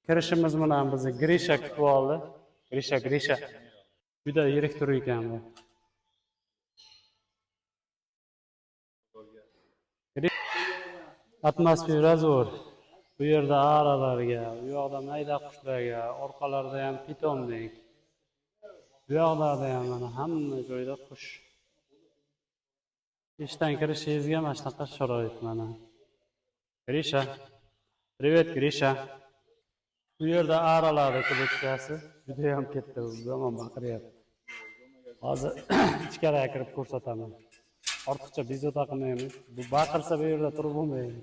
Kirishimiz bilan bizni Grisha kutib oldi. Grisha, Grisha. Juda yirik tur ekan bu. Atmosfera zo'r. Bu yerda aralarga, u yoqda mayda qushlarga, orqalarida ham pitomnik. Bu yoqlarda ham mana hamma joyda qush. Ishdan kirishingizga mana shunaqa sharoit mana. Grisha. Привет, Grisha. Bu yerda aralarni kletkasi juda ham katta, yomon baqiryapti. Hozir ichkariga kirib ko'rsataman. Ortiqcha bezovta qilmaymiz. Bu baqirsa bu yerda turib bo'lmaydi.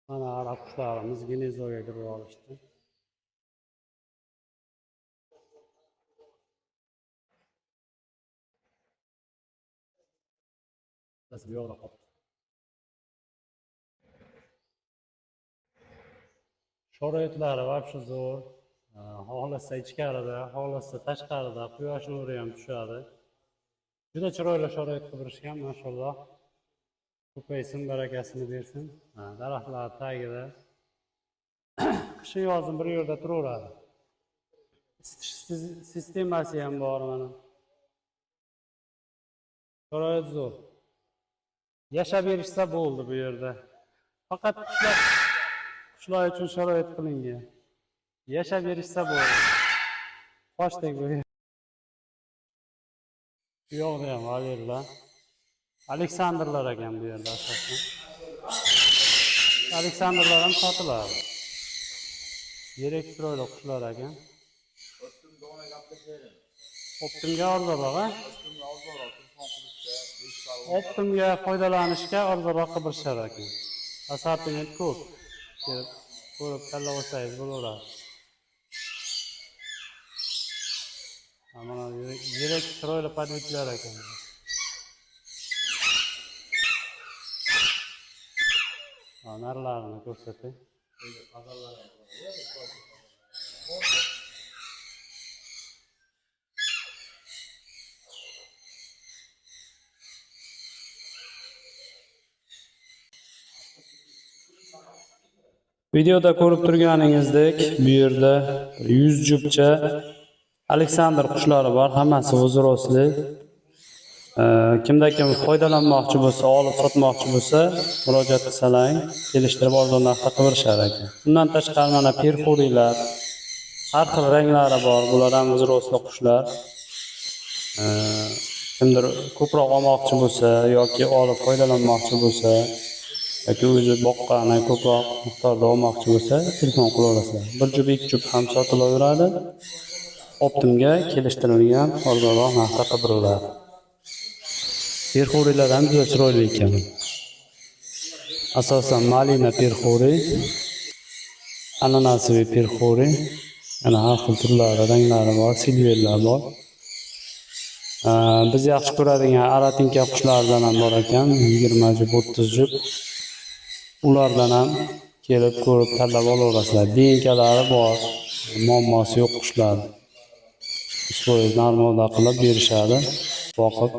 Mana arab qushlarimiz gnezdoga kirib olishdi. Bu yoqda qoldi. Sharoitlari вообще zo'r. Xohlasa ichkarida, xohlasa tashqarida quyosh nuri ham tushadi. Juda chiroyli sharoit qilib berishgan, mashalloh. Ko'paysin, barakasini bersin. Daraxtlar tagida qishi yozin bir yerda turaveradi. Isitish sistemasi ham bor mana. Sharoit zo'r. Yashab berishsa bo'ldi bu yerda. Faqat qushlar uchun sharoit qilingan. Yashab berishsa bo'ldi. Qoshdek bu yer. Bu yoqda ham valerlar. Aleksandrlar ekan bu yerda asosan. Aleksandrlar ham sotiladi. Yirik chiroyli qushlar ekan. Optimga arzonroq, a? Optimga foydalanishga arzonroq qilib berishar ekan. Assortiment ko'p. Kelib ko'rib tanlab olsangiz bo'laveradi. Mana yirik chiroyli podviklar ekan. Narlarini ko'rsatay. Videoda ko'rib turganingizdek, bu yerda 100 jupcha Aleksandr qushlari bor, hammasi взрослый. Kimda kim foydalanmoqchi bo'lsa, olib sotmoqchi bo'lsa, murojaat qilsalar, kelishtirib arzon narxda qilib berishar ekan. Undan tashqari mana perxuriylar, har xil ranglari bor, bular ham взрослый qushlar. Kimdir ko'proq olmoqchi bo'lsa yoki olib foydalanmoqchi bo'lsa, yoki o'zi boqqani ko'proq miqdorda olmoqchi bo'lsa, telefon qilaverasizlar. Bir jup, ikki jup ham sotilaveradi. Optimga kelishtirilgan arzonroq narxda qilib beriladi. Perxuriylar ham juda chiroyli ekan. Asosan malina perxuri, ananasiy perxuri, yana har xil turlari, ranglari bor, silverlar bor. Biz yaxshi ko'radigan aratinka qushlardan ham bor ekan, 20 jup, 30 jup. Ulardan ham kelib ko'rib tanlab olaverasizlar. Denkalari bor, muammosi yo'q qushlar. 100% normalda qilib berishadi. Boqib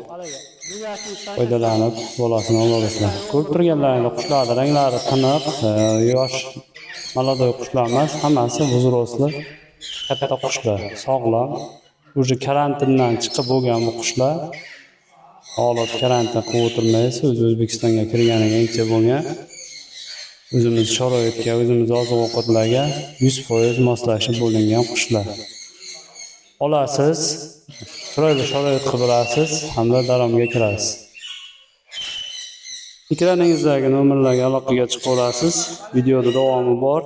foydalanib bolasini olaverasizlar. Ko'rib turganlaringiz qushlarning ranglari tiniq, yosh молодой qushlar emas, hammasi взрослый katta qushlar, sog'lom. Уже karantindan chiqib bo'lgan bu qushlar. Olib karantin qilib o'tirmaysiz, o'zi O'zbekistonga kirganiga ancha bo'lgan. O'zimiz sharoitga, o'zimiz oziq-ovqatlarga 100% moslashib bo'lingan qushlar. Olasiz, chiroyli sharoit qilib berasiz hamda daromga kirasiz. Ekraningizdagi nomerlarga aloqaga chiqaverasiz. Videoda davomi bor.